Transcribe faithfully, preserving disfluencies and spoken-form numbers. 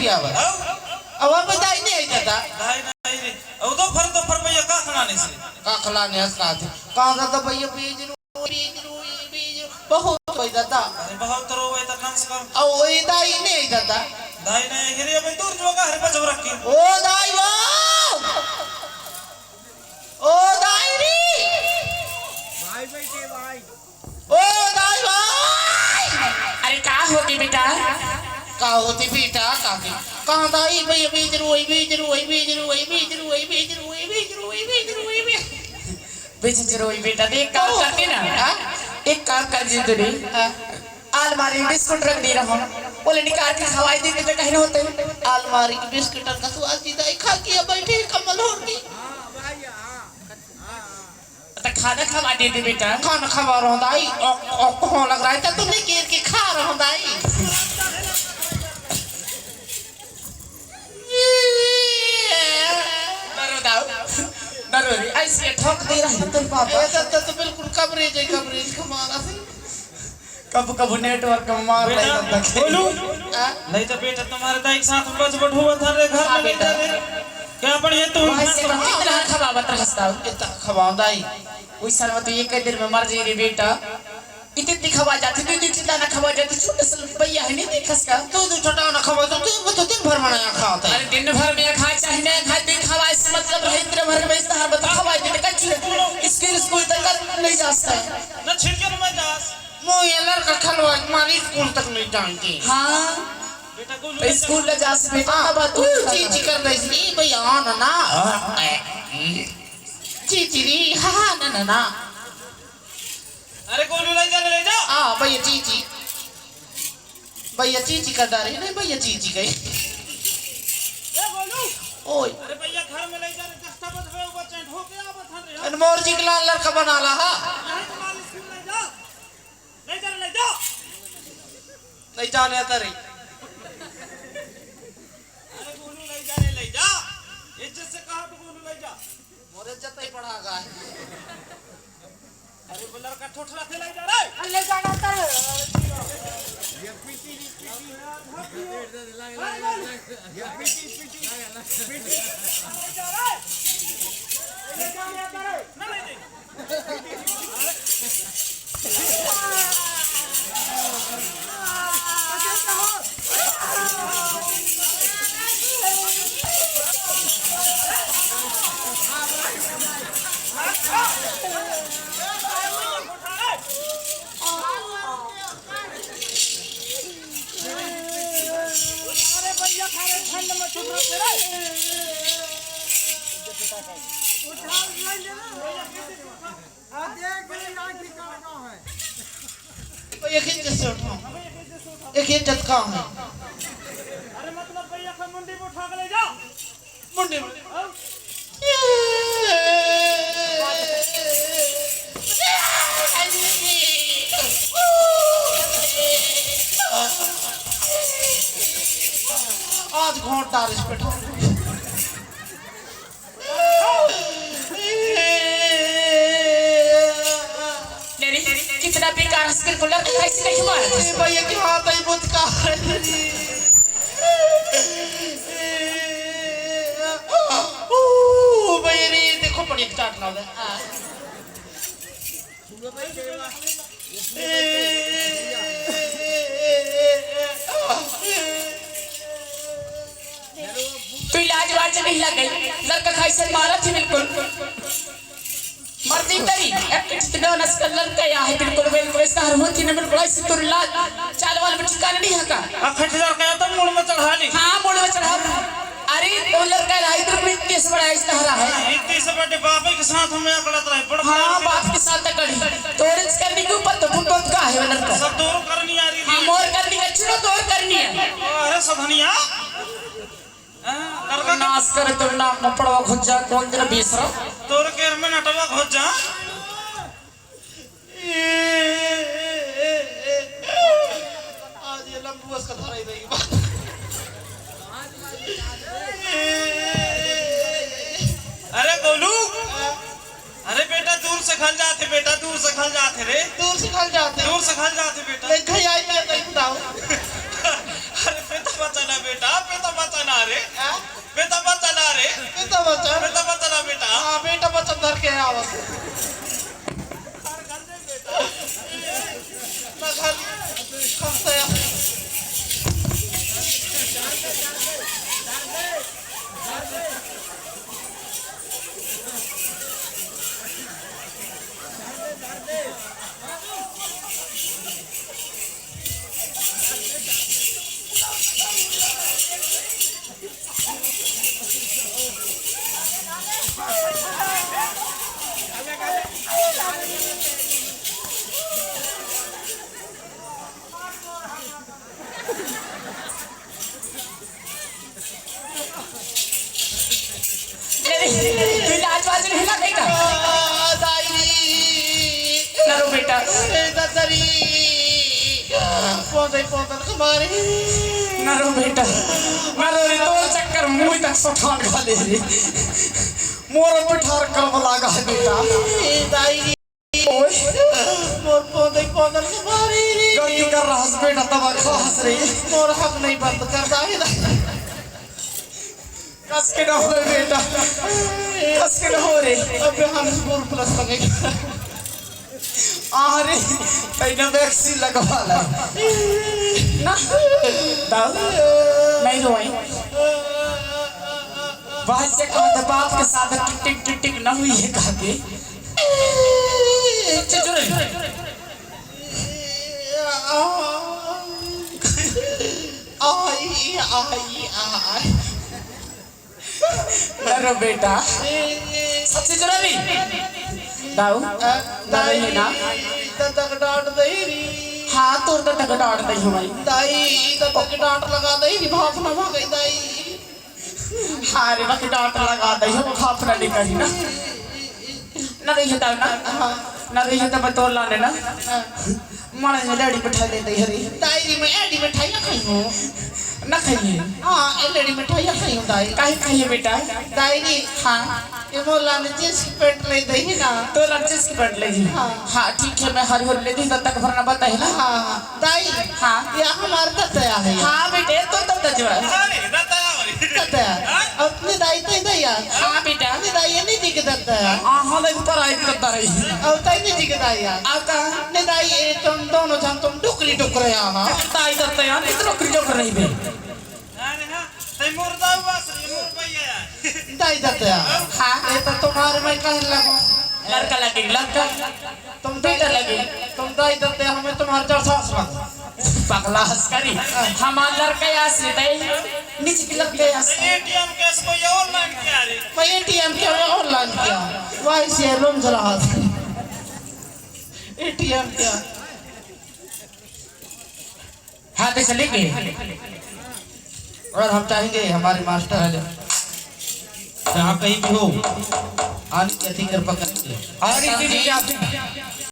आवा। अउ? अब अब दाई नहीं आई दादा। दाई नहीं रे। अउ दोपहर, दोपहर भैया का खिलाने से? का खिलाने हंस रहा थे? कहाँ दादा भैया बीज रू, बीज रू, बीज रू। बहुत होई दादा। अरे बहुत रोवे तो कम से कम। अउ वही दाई नहीं आई दादा। दाई नहीं आई रे, अबे दूर जो का हरे बचाव रख के। ओ दाई वो। ओ दाई री। भाई बेटे भाई। ओ दाई भाई। अरे का होती बेटा? का होती बेटा? का के? कहाँ दाई भैया बीज रोई, बीज रोई, बीज रोई, बीज रोई, बीज रोई, बीज रोई, बीज रोई, बीज रोई, बीज। बीज रोई बेटा, देख काम करती ना। हाँ? एक काम कर दे तू रे। हाँ। आलमारी में बिस्कुट रख दी रहो, बोले निकाल के खवाई दी तो कहीं होते। आलमारी के बिस्कुट का तू आज दाई खा के बैठे कमल होड़ के। तो खाना खवा दे दे बेटा। खाना खवा रहा दाई। ओ, ओ, कहाँ लग रहा है? तो तू नहीं गिर के खा रहा दाई। डरो दाऊ, डरो रे, ऐसे ठोक दे रहा है तेरे पापा। ए, तो, तो, तो बिल्कुल कवरेज है, कवरेज कमाल है। कब कब नेटवर्क मार रहा है बेटा, तब तक। बोलू। हाँ? नहीं तो बेटा तुम्हारे दाई के साथ में बच बठुआ था रे, घर हाँ में नहीं बेटा। था रे। क्या बढ़िया तू भाई से कम कितना खवावत रहस दाऊ। कितना खवाओ दाई? वही साल में तो एक दिन में मर जाई रे बेटा। इतनी खवा जाती, दू दू ठिकाना खवा जाती, छोटे से भैया है नहीं देखस का। दू दू ठिकाना खवा तो तू, वो तो दिन भर में खाते हैं। अरे दिन भर में खा चाहे नहीं खा, दिन खवा इससे मतलब है, इतने भर में इस तरह बता खवा दे कच्ची स्कूल, स्कूल तक नहीं जाता है। ना छिड़के में जास। मो ये लड़का खलवा मारी स्कूल तक नहीं जाएंगे। हाँ। बेटा को तो स्कूल ले जा से बेटा, हाँ, अब तू तू चीज कर रही थी भैया, ना, ना। हाँ। चीची री, हाँ, हाँ, ना, ना, ना। अरे गोलू ले जा, ले जा। हाँ, भैया चीची। भैया चीची कर डारे, नहीं भैया चीची गई। ए गोलू। ओए। अरे भैया घर में ले जा रे, दस्ता बजबे ऊपर चैंट होके आ बथन रे। अनमोर जी के लाल लड़का बना ला, हाँ। नहीं तुम्हारी स्कूल ले जा। ले जा रे, ले जा। नहीं जाने आता रे। अरे गोलू ले जा रे, ले जा। इज्जत से कहा तो गोलू ले जा। मोर इज्जत नहीं पड़ा गा। अरे वो लड़का ठोठरा थे ले जा रे। अरे ले जाना था। ये पीटी, ये पीटी। ये पीटी, पीटी। पीटी। ले जा रे। ले जाना था रे। ना ले जा। अरे भैया, खा रहे ठंड में छुप रहे थे। उठा ले ले। हाँ, देख, देख, यहाँ की कहाँ है? एक ही जैसे उठाओ। एक ही जत का है। अरे मतलब भैया का मुंडी में उठा के ले जा। मुंडी में। हाँ। आज घोंट डाल इस पे। नहीं, कितना बेकार हंस के बोला, ऐसे नहीं मारा था। ए भैया के हाथ आई बहुत का है। ओ भैया रे, देखो पड़ी एक चाट ना दे। तू इलाज वाज नहीं लगे, लड़का खाई से मारा थी बिल्कुल। मर्दी तेरी, एक किस्त डोनस का लड़का या है बिल्कुल, बिल्कुल, ऐसा हर होती ने बिल्कुल, ऐसे तुरला, चाल वाल में ठिकाना नहीं है का? अखट लड़का तो मूड़ में चढ़ा ली। हाँ, मूड़ में चढ़ा। अरे, तो लड़का है, इधर भी इतने से बड़ा इस तरह है। इतने से बड़े बापे के साथ हमें अकड़त रहे, बड़ हाँ, बाप के साथ अकड़ी। तो ऑरेंज करने के ऊपर तो फुटबॉल का है वो लड़का। सब दौर करनी आ रही हाँ, है। मोर करनी का चुनो दौर करनी है। अरे सधनिया। हाँ, लड़का का नाश करे तो नाक में पड़वा घुस जा, कौन तेरा बेसरा? तोर केर में नटवा घुस जा। आज ये लंबू उसका धरा ही देगी बात। अरे गोलू, अरे बेटा, दूर से खल जाते बेटा, दूर से खल जाते रे। दूर से खल जाते। दूर से खल जाते बेटा। ले, घर आई मैं नहीं बताऊं। अरे बेटा, बचा ना बेटा, बेटा, बचा ना रे। हाँ? बेटा बचा ना रे। बेटा बचा। बेटा बचा ना बेटा। हाँ, बेटा बचा धर के आवत। ना घर, कम से तू लाज वाज नहीं ना बेटा? आ, दाई रे। ना रो बेटा। ए, ददरी। पौधे, पौधन के मारे। ना रो बेटा। ना रो रे, तोर चक्कर मुई तक सठान खा ले रे। मोर पिठार करम लागा है बेटा। ए, दाई रे। ओए। मोर पौधे पौधन के मारे रे। गलती कर रहा हस बेटा, तब खा हस रे। मोर हक नहीं बंद कर दाई रे। कस के ना हो बेटा, कस के ना हो रे। अबे हम बोर प्लस लगे। अरे, तैने वैक्सीन लगवा ला। ना, दाऊ, नहीं रोई। भाई से कहा था बाप के साथ टिक टिक टिक टिक ना हुई है कहा के। चुप, चुप रहे। आई, आई, आई। ना रो बेटा। सच्ची चुरावी? दाऊ, अ, ना रही ना? दाई, ददक डांट दे री। हाँ, तोर ददक डांट दे हमारी। दाई, ददक डांट लगा दे री, भाप ना भागे दाई। हाँ रे, बाकी डांट लगा दे हो, भाप ना निकली ना। ना रही दाऊ ना? हाँ। ना रही तो मैं तोर लाने ना। हाँ। मड़ई में लेड़ी मिठाई ले दे हरी। दाई री, मैं एड़ी मिठाई ना खाई हूँ। ना खाइए। हाँ, ए लेड़ी मिठाई ना खाई हूँ दाई। काहे खाइए बेटा? दाई री। हाँ। ये मोला ने जींस की पैंट ले दे ही ना। तो ला जींस की पैंट ले ही। हाँ। हाँ, ठीक है, मैं हरी हरी ले दी, तब तक भरना बताए ना। हाँ, हाँ। दाई। हाँ। या हमार दतया है। हाँ बेटे, तो दतया जो है। अरे, दतया हो रही। दतया। हाँ? अपनी दाई तो ही दया। हाँ बेटा। अपनी दाई ये नहीं दिख दतया। हाँ, हाँ, ले ऊपर आई दतया रही। और तो ही नहीं दिख दया। आता। ने दाई, ये तुम दोनों जन तुम डुकरी डुक रहे हो। दाई दतया, नहीं तो डुकरी डुक रही बे। अरे हाँ, तै मोर दाऊ बास रे, मोर भैया। दाई दतया। हाँ। ये तो तुम्हारे मैं कहने लगो। लड़का लगे, लड़का। तुम बेटा लगे। तुम दाई दतया, हमें तुम्हारे चार सास लग। पगला हंस करी। हमार लड़का यहाँ से दाई, नीचे की लड़का यहाँ से। एटीएम कैश को ये ऑनलाइन किया रे। मैं एटीएम क्या, मैं ऑनलाइन किया। वाई से लोन चला हाथ। एटीएम क्या? हाँ, तो चलेंगे। और हम चाहेंगे हमारे मास्टर है जो जहाँ कहीं भी हो, आने की अति कृपा करेंगे। आने की भी क्या?